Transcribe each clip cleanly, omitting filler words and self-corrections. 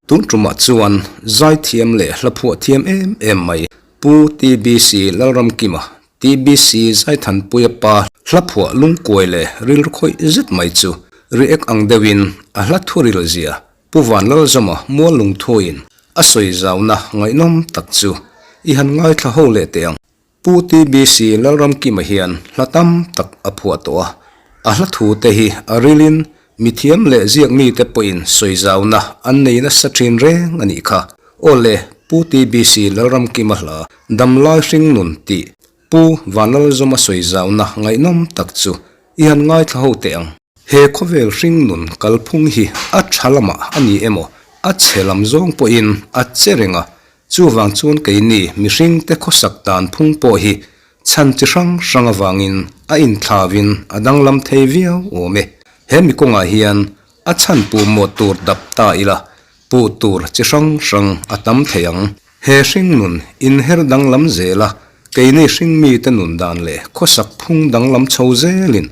Tun tumah chuan zaithiam leh hla phuah thiam em em mai Pu TBC Lalramkima, TBC Zaithanpuia pa hla phuah lungkuai leh rilru khawih zet mai chu react ang deuhin a hla thu ril zia Pu Vanlalzawma mual lungthuin a sawi zauna ngaihnawm tak chu i han ngaithla ho leh teh ang. Pu TBC Lalramkima hian hla tam tak a phuah tawh a, a hla thu te hi a rilin mithiam leh ziak mite pawhin sawi zauna an nei nasa thin reng a nih kha. Aw le, Pu TBC Lalramkima hla Damlai Hringnun tih Pu Vanlalzawma sawi zauna ngaihnawm tak chu i han ngaithla ho teh ang. He khawvel hringnun kalphung hi a tha lamah a ni emaw, a chhe lam zawng pawhin a che reng a, chuvang chuan keini mihringte khawsak dan phung pawh hi chhan chi hrang hrang avangin a inthlauin a danglam thei viau awm e. He mi kawngah hian a chhan puh mawh tur dap ta ila, puh tur chi hrang hrang a tam thei ang. He hringnun inher danglam zela keini hringmite nun dan leh khawsak phung danglam chho zelin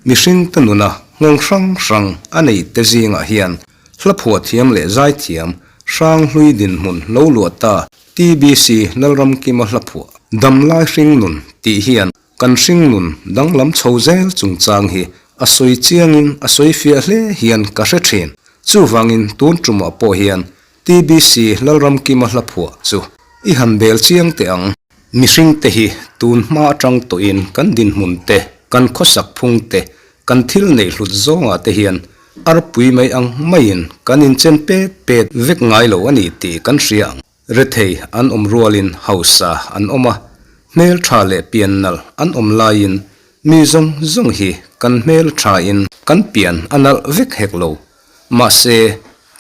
mihringte nuna nghawng hrang hrang a neih te zingah hian hla phuah thiam leh zaithiam Hranghlui dinhmun lo luah ta TBC Lalramkima hla phuah Damlai Hringnun tih hian kan hringnun danglam chho zel chungchang hi a sawi chiangin a sawi fiah hle hian ka hre thin. Chuvangin tun tumah pawh hian TBC Lalramkima hla phuah chu i han bel chiang teh ang. Mihring te hi tun hma atang tawhin kan dinhmun te, kan khawsak phung te, kan thil neih hlut zawngah te hian arpui mai ang maiin kan inchen pet pet vek ngai lo a ni tih kan hria ang. Rethei an awm rualin hausa an awm a, hmel tha leh pian nalh an awm laiin mi zawng zawng hi kan hmel thain kan pian a nalh vek hek lo. Mahse,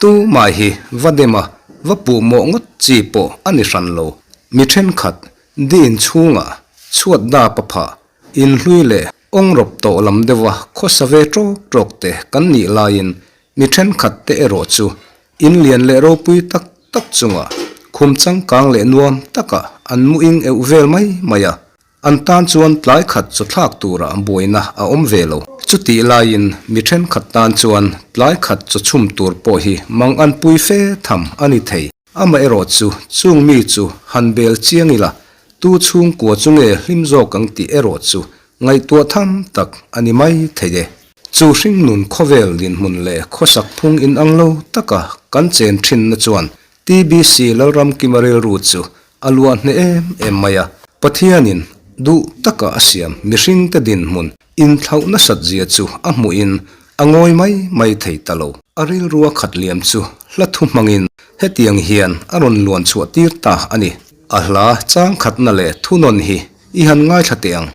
tu mai hi va dem a, va puh mawh ngawt chi pawh a ni hran lo. Mi thenkhat, di inchhungah, chhuat dap a phah, inhlui leh awngrawp tawh lam deuha khawsa ve tawk tawk te kan nih laiin mi thenkhat te erawh chu in lian leh ropui tak tak chungah khum changkang leh nuam takah an mu ing euh vel mai mai a. An tan chuan tlai khat chaw thlak tura buaina a awm ve lo. Chutih laiin mi thenkhat tan chuan tlai khat chaw chhum tur pawh hi mang an pui fe tham a ni thei. Amaherawh chu chung mi chu han bel chiang ila, tu chhungkua chu nge hlim zawk ang tih erawh chu ngaihtuah tham tak a ni mai thei e. Chu hringnun khawvel dinhmun leh khawsak phung inang lo taka kan chen thinna chuan TBC Lalramkima rilru chu A luah hneh em em mai a, Pathianin duh taka a siam mihringte dinhmun inthlauh nasat zia chu a hmuhin a ngawi mai mai thei ta lo. A rilrua khat liam chu hla thu hmangin hetiang hian a rawn luan chhuah tir ta a ni. A hla chang khatna leh thunawn hi i han ngaithla teh ang.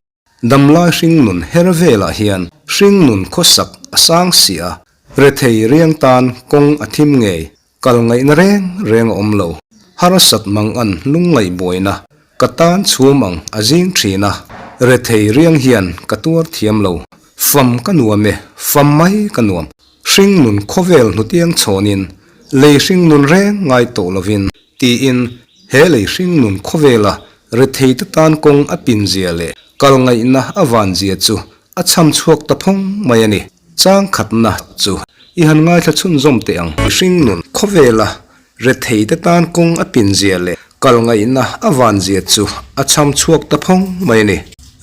Damlai hringnun her velah hian hringnun khawsak a sang si a, rethei riang tan kawng a thim ngei, kal ngaihna reng reng a awm lo. Harsat mang an lungngaih buaina ka tan chhum ang a zing thin a, rethei riang hian ka tuar thiam lo. Fam ka nuam e, fam mai ka nuam. Hringnun khawvel hnutiang chhawnin lei hringnun reng ngai tawh lovin tiin he lei hringnun khawvela retheite tan kawng a pin zia leh kal ngaihna a van zia chu a chham chhuak ta phawng mai a ni. Chang khatna chu i han ngaithla chhunzawm teh ang. Hringnun khawvela retheite tan kawng a pin zia leh kal ngaihna a van zia chu a chham chhuak ta phawng mai a ni.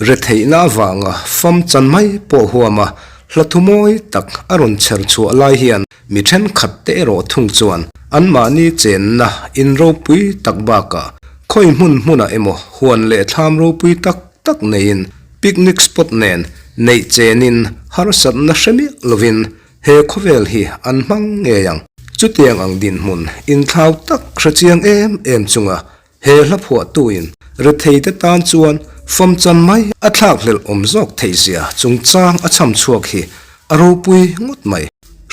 Retheihna avanga fam chan mai pawh huama hla thu mawi tak a rawn chher chhuah lai hian Mi thenkhat te erawh thung chuan anmahni chenna in ropui tak bakah khawi hmun hmunah emaw huan leh thlam ropui tak tak neiin picnic spot nen neih chenin harsatna hre miah lovin he khawvel hi an hmang ngei ang. Chutiang ang dinhmun inthlau tak hre chiang em em chunga He hla phuahtuin retheite tan chuan famchan mai a thlakhlelh awm zawk theihzia chungchang a chham chhuak hi a ropui ngawt mai.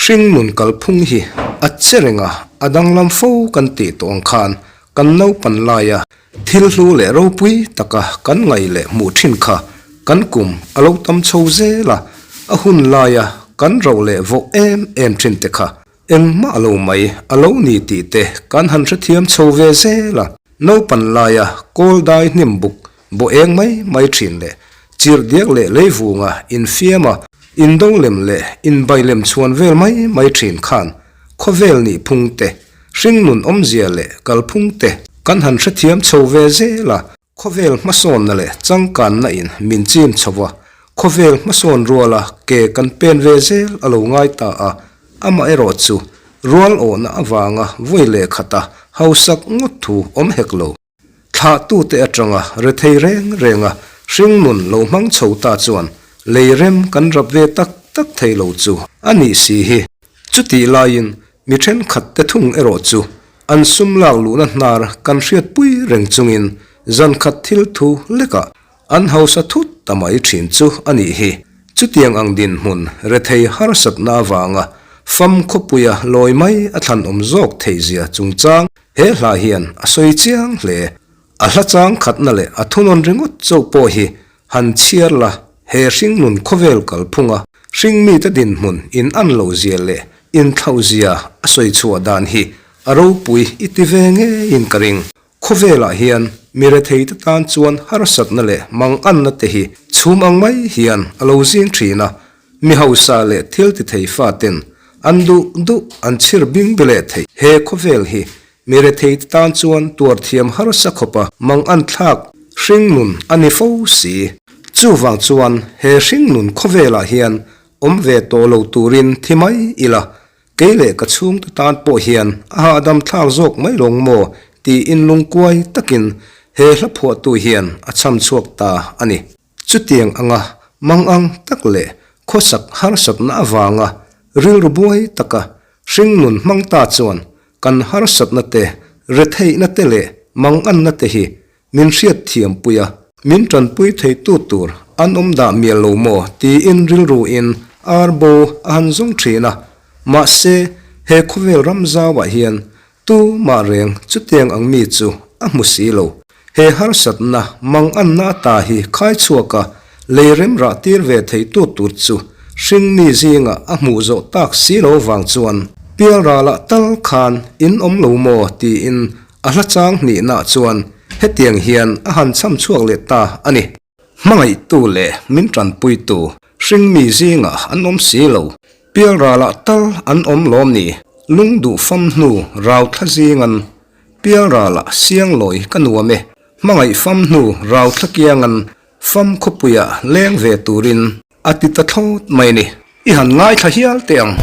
Hringnun kalphung hi a che reng a, a danglam fo kan tih tawh ang khan kan naupan laia thil hlu leh ropui taka kan ngaih leh hmuh thin kha kan kum a lo tam chho zel a, a hun laia kan roh leh vawh em em thin te kha Engmah lo mai a lo ni tih te kan han hrethiam chho ve zel a, naupan laia kawl dai hnim buk bawh eng mai mai thin leh Chirhdiak leh leivunga infiama indo lem leh inbai lem chhuan vel mai mai thin khan khawvel nih phung te, hringnun awmzia leh kalphung te kan han hrethiam chho ve zel a. Khawvel hmasawnna leh changkanna in min chim chho a, khawvel hmasawn ruala ke kan pen ve zel a lo ngai ta a, amaherawh chu rual awhna avanga vawi leh khata hausak ngawt thu awm hek lo. Thlahtute atanga rethei reng renga hringnun lo hmang chho ta chuan lei rem kan rap ve tak tak thei lo chu a nih si hi. Chutih laiin mi thenkhat te thung erawh chu an sum lak luhna hnar kan hriatpui reng chungin zan khat thil thu lekah an hausa thut ta mai thin chu a nih hi. Chutiang ang dinhmun rethei harsatna avanga fam khawpuia lawi mai a thlanawm zawk theihzia chungchang He hla hian a sawi chiang hle. A hla chang khatna leh a thunawn ringawt chauh pawh hi han chhiar la, he hringnun khawvel kalphunga hringmite dinhmun in an loh zia leh inthlauh zia a sawi chhuah dan hi a ropui i ti ve ngeiin ka ring. Khawvelah hian mi retheite tan chuan harsatna leh manganna te hi chhum ang mai hian a lo zing thin a, Mi hausa leh thil ti thei faten an duh duh an chhir bing be leh theih. He khawvel hi mi rethei te tan chuan tuar thiam harsa khawpa mang an thlak hringnun a ni fo si. Chuvang chuan he hringnun khawvelah hian awm ve tawh lo turin thi mai ila, kei leh ka chhungte tan pawh hian a hahdam thlak zawk mai lawng maw tiin lungkuai takin he hla phuahtu hian a chham chhuak ta a ni. Chutiang anga mangang tak leh khawsak harsatna avanga rilru buai taka hringnun hmang ta chuan kan harsatna te, retheihna te leh manganna te hi min hriat thiampui a, min tanpui theitu tur an awm dah mial lo maw tiin rilruin ar bo a han zawng thin a. Mahse, he khawvel ram zauah hian Tu mah reng chutiang ang mi chu a hmu si lo. He harsatna manganna ata hi khai chhuak a, lei rem rah tir ve thei tu tur chu hringmi zingah a hmuh zawh tak si lo vang chuan pialralah tal khan in awm lo maw tiin a hla chang hnihnaah chuan hetiang hian a han cham chhuak leh ta a ni. Hmangaihtu leh min tanpuitu hringmi zingah an awm si lo. Pialralah tal an awm lawm ni? Lungduh fam hnu rau thla zingan Pialralah sianglawi ka nuam e. Hmangaih fam hnu rau thla kiangan fam khawpuiah leng ve turin a ti ta thlawt mai ni. I han ngaithla hial teh ang.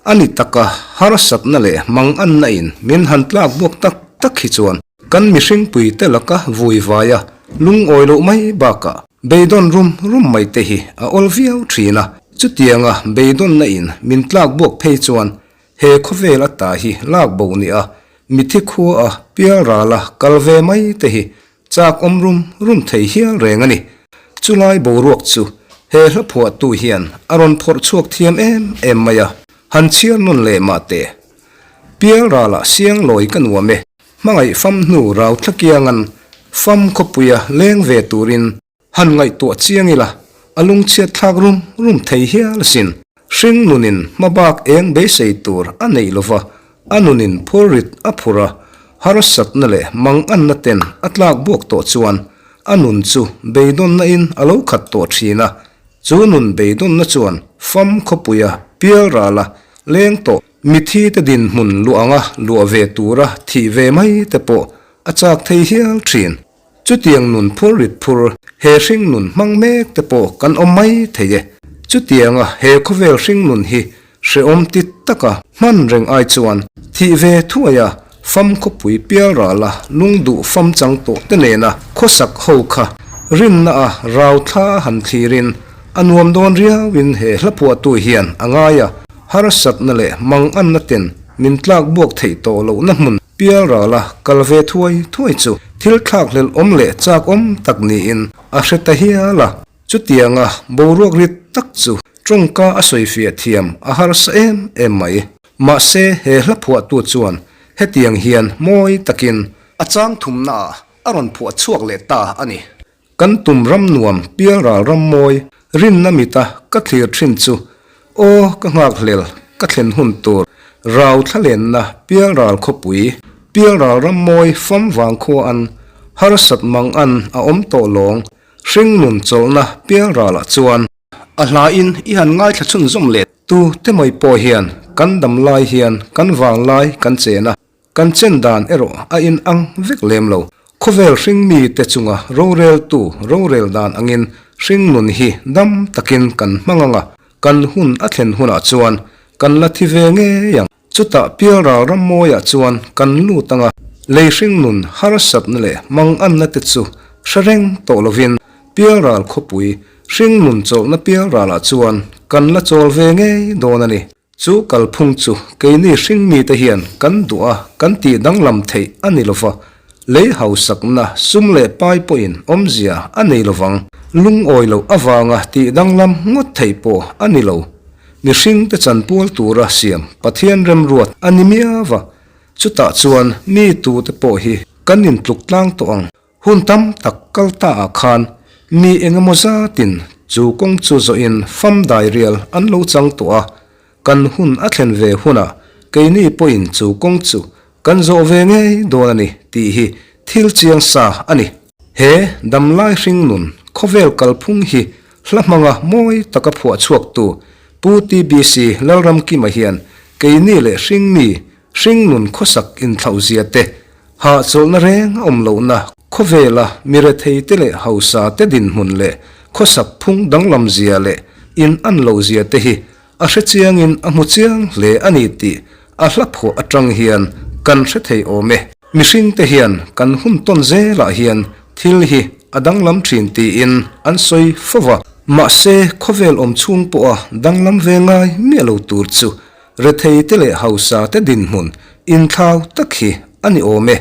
A ni taka harsatna leh manganna in min han tlak buak tak tak hi chuan kan mihringpui te laka vui vaia lungawi loh mai bakah beidawn rum rum mai te hi a awl viau thin a. Chutianga beidawnna in min tlak buak phei chuan he khawvel ata hi lak bo nia mithi khua a pial rala kal ve mai te hi Chak awm rum rum thei hial reng a ni. Chulai boruak chu he hla phuahtu hian a rawn phawrh chhuak thiam em em mai a, han chhiar nawn leh mah teh. Pial ralah siang lawi ka nuam e, hmangaih fam hnu rau thla kiangan fam khawpuia leng ve turin han ngaihtuah chiang ila, a lungchhiat thlak rum rum thei hial asin. Hring nunin hmabak eng beisei tur a neih lova, a nunin phurrit a phur a, harsatna leh manganna ten a tlak buak tawh chuan a nun chu beidawnna in a lo khat tawh thin a, chu nun beidawnna chuan fam khawpuia pial rala leng tawh mithi te dinhmun luah anga luah ve tura thih ve mai te pawh a chak thei hial thin. Chutiang nun phur rit phur, he hring nun hmang mek te pawh kan awm mai thei e. Chutianga he khawvel hring nun hi hrehawm ti taka hman reng ai chuan thih ve thuai a, fam khawpui pial rala lungduh fam chang tawh te nena khawsak ho kha rinna a rau thla han thlirin a nuam dawn riauin he hla phuahtu hian a ngai a, harsatna leh manganna ten min tlak buak theih tawh lohna hmun Pial rala kal ve thuai thuai chu thil thlakhlelh awm leh chak awm tak niin a hre ta hial a. Chutianga boruak rit tak chu tawngka a sawifiah thiam a harsa em em mai. Mahse he hla phuahtu chuan hetiang hian mawi takin a chang thumnaah a rawn phuah chhuak leh ta a ni. Kan tum ram nuam pial ral ram mawi rinna mita ka thlir thin chu aw ka nghak hlel ka thlen hun tur rau thlalenna pial ral khawpui pial ral ram mawi fam vang khua an harsat mang an a awm tawh lawng. Hringnun chawlhna pialralah chuan a hlain i han ngaithla chhunzawm leh tu te mai pawh hian kan dam lai hian kan vanglai kan chen a, kan chen dan erawh a inang vek lem lo. Khawvel hringmi te chunga roreltu rorel dan angin hringnun hi dam takin kan hmang ang a, kan hun a thlen hunah chuan kan la thi ve ngei ang. Chutah pialral rammawiah chuan kan lut ang a, lei hringnun harsatna leh manganna te chu hre reng tawh lovin pialral khawpui hringnun chawlhna pialralah chuan kan la chawl ve ngei dawn a ni. Chu kalphung chu keini hringmite hian kan duh a, kan tih danglam theih a ni lova, lei hausakna sum leh pai pawhin awmzia a nei lovang. Lungawi loh avanga tih danglam ngawt theih pawh a ni lo. Mihring te chanpual tura siam Pathian remruat a ni miau va, chutah chuan mi tute pawh hi kan intluk tlang tawh ang. Hun tam tak kal ta ah khan mi engemaw zatin chu kawng chu zawhin fam dairial an lo chang tawh a, kan hun a thlen ve hunah keini pawhin chu kawng chu kan zawh ve ngei dawn a ni tih hi thil chiang sa a ni. He damlai hringnun khawvel kalphung hi hla hmanga mawi taka phuah chhuaktu Pu TBC Lalramkima hian keini leh hringmi hringnun khawsak inthlauhzia te, hahchawlhna reng a awm lohna khawvela mi retheite leh hausa te dinhmun leh khawsak phung danglamzia leh in an lohzia te hi A hre chiangin a hmu chiang hle a ni tih a hla phuah atang hian kan hre thei awm e. Mihringte hian kan hun tawn zelah hian thil hi a danglam thin tiin an sawi fo va. Mahse, khawvel awm chhung pawha danglam ve ngai miah lo tur chu retheite leh hausate dinhmun inthlau tak hi a ni awm e.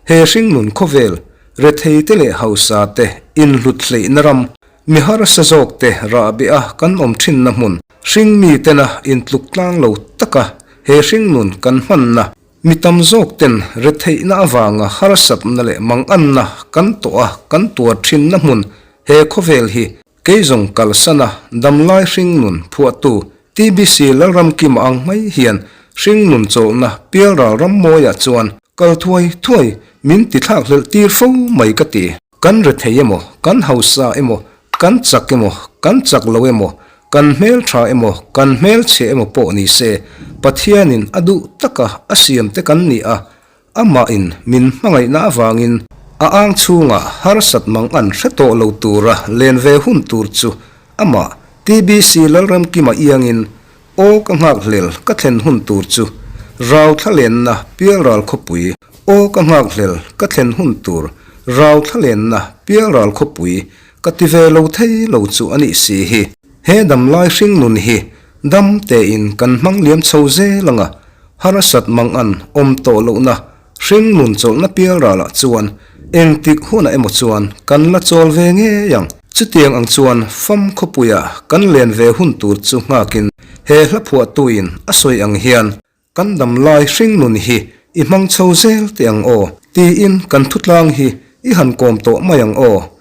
He hringnun khawvel retheite leh hausate inhlut hleihna ram Mi harsa zawk te rahbeh a kan awm thinna hmun, hringmi tena intluk tlang lo taka he hringnun kan hmanna, mi tam zawk ten retheihna avanga harsatna leh manganna kan tawh a kan tuar thinna hmun he khawvel hi keizawng kalsana damlai hringnun phuahtu TBC Lalramkima ang mai hian hringnun chawlhna pialral rammawiah chuan kal thuai thuai min tithlak hlelh tir fo mai ka ti. Kan rethei emaw, kan hausa emaw, kan chak emaw, kan chak lo emaw, kan hmel tha emaw, kan hmel chhe emaw pawh ni se, Pathianin a duh taka a siamte kan ni a, amahin min hmangaihna avangin a ang chhungah harsat mang an hre tawh lo tura len ve hun tur chu amah TBC Lalramkima iangin Aw ka nghakhlel ka thlen hun tur chu Rau thlalenna pialral khawpui Aw ka nghakhlel ka thlen hun tur Rau thlalenna pialral khawpui ka ti ve lo thei lo chu a nih si hi. He damlai hringnun hi dam tein kan hmang liam chho zel anga harsat mangan awm tawh lohna Hringnun chawlhna pialralah chuan engtik hunah emaw chuan kan la chawl ve ngei ang. Chutiang ang chuan fam khawpuia kan len ve hun tur chu nghakin he hla phuahtuin a sawi ang hian kan damlai hringnun hi i hmang chho zel teh ang aw tiin kan thutlang hi i han kawm tawh mai ang aw.